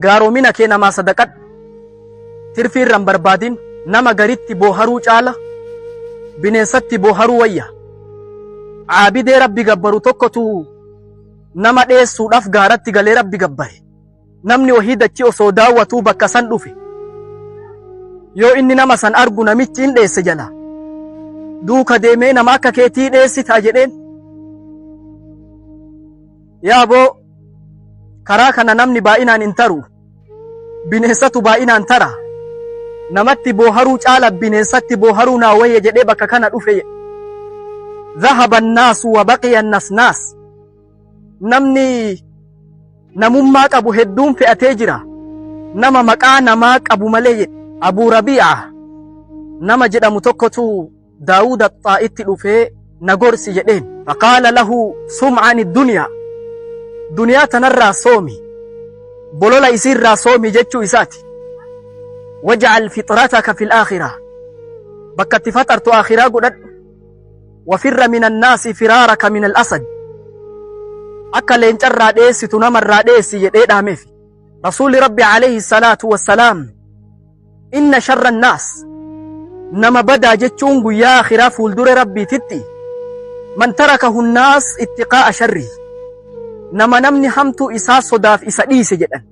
Gaaromina kee namaa sadaqadhu. Tirfii irra hin barbaadin. Nama garitti booharuu caala bineensatti booharuu wayya. Caabidee Rabbi gabbaru tokkotu nama dheessuudhaaf gaaratti galee Rabbi gabbare. Namni wahii dachii osoo daawwatuu bakka san dhufe. Yoo inni nama san argu namichi in dheesse jala. Duuka deemee nama akka keetii dheessitaa jedheen. Yaa boo karaa kana namni baay'inaan hin taru. Bineensatu baay'inaan tara. Namatti booharuu caala bineensatti booharuu naa wayya jedhee bakka kana dhufe jedhe. Dhahaba annaasu wa baqiya annasnaas. Namni namummaa qabu hedduun fe'atee jira. Nama maqaa namaa qabu malee jedhe. Abuu Rabii'a nama jedhamu tokkotu Daawuud Axxaa'itti dhufee na gorsi jedheen. Faqaala lahu sum ani duniyaa. Duniyaa tanarraa soomi. Bolola isiirraa soomi jechuu isaati. Waj'al fixrataka fil aakhirah. Bakka itti faxartu aakhiraa godhadhu. Wafirra minan naasi firaaraka minal asad. Akka leencarraa dheessitu namarraa dheessi jedhee dhaameef. Rasuulli Rabbi alayhi salaatu wassalaam inna sharra naas nama badaa jechuun guyyaa akhiraa fuuldura Rabbiititti man tarakahu naas ittiqaa'a sharri nama namni hamtuu isaa sodaaf isa dhiise jedhan.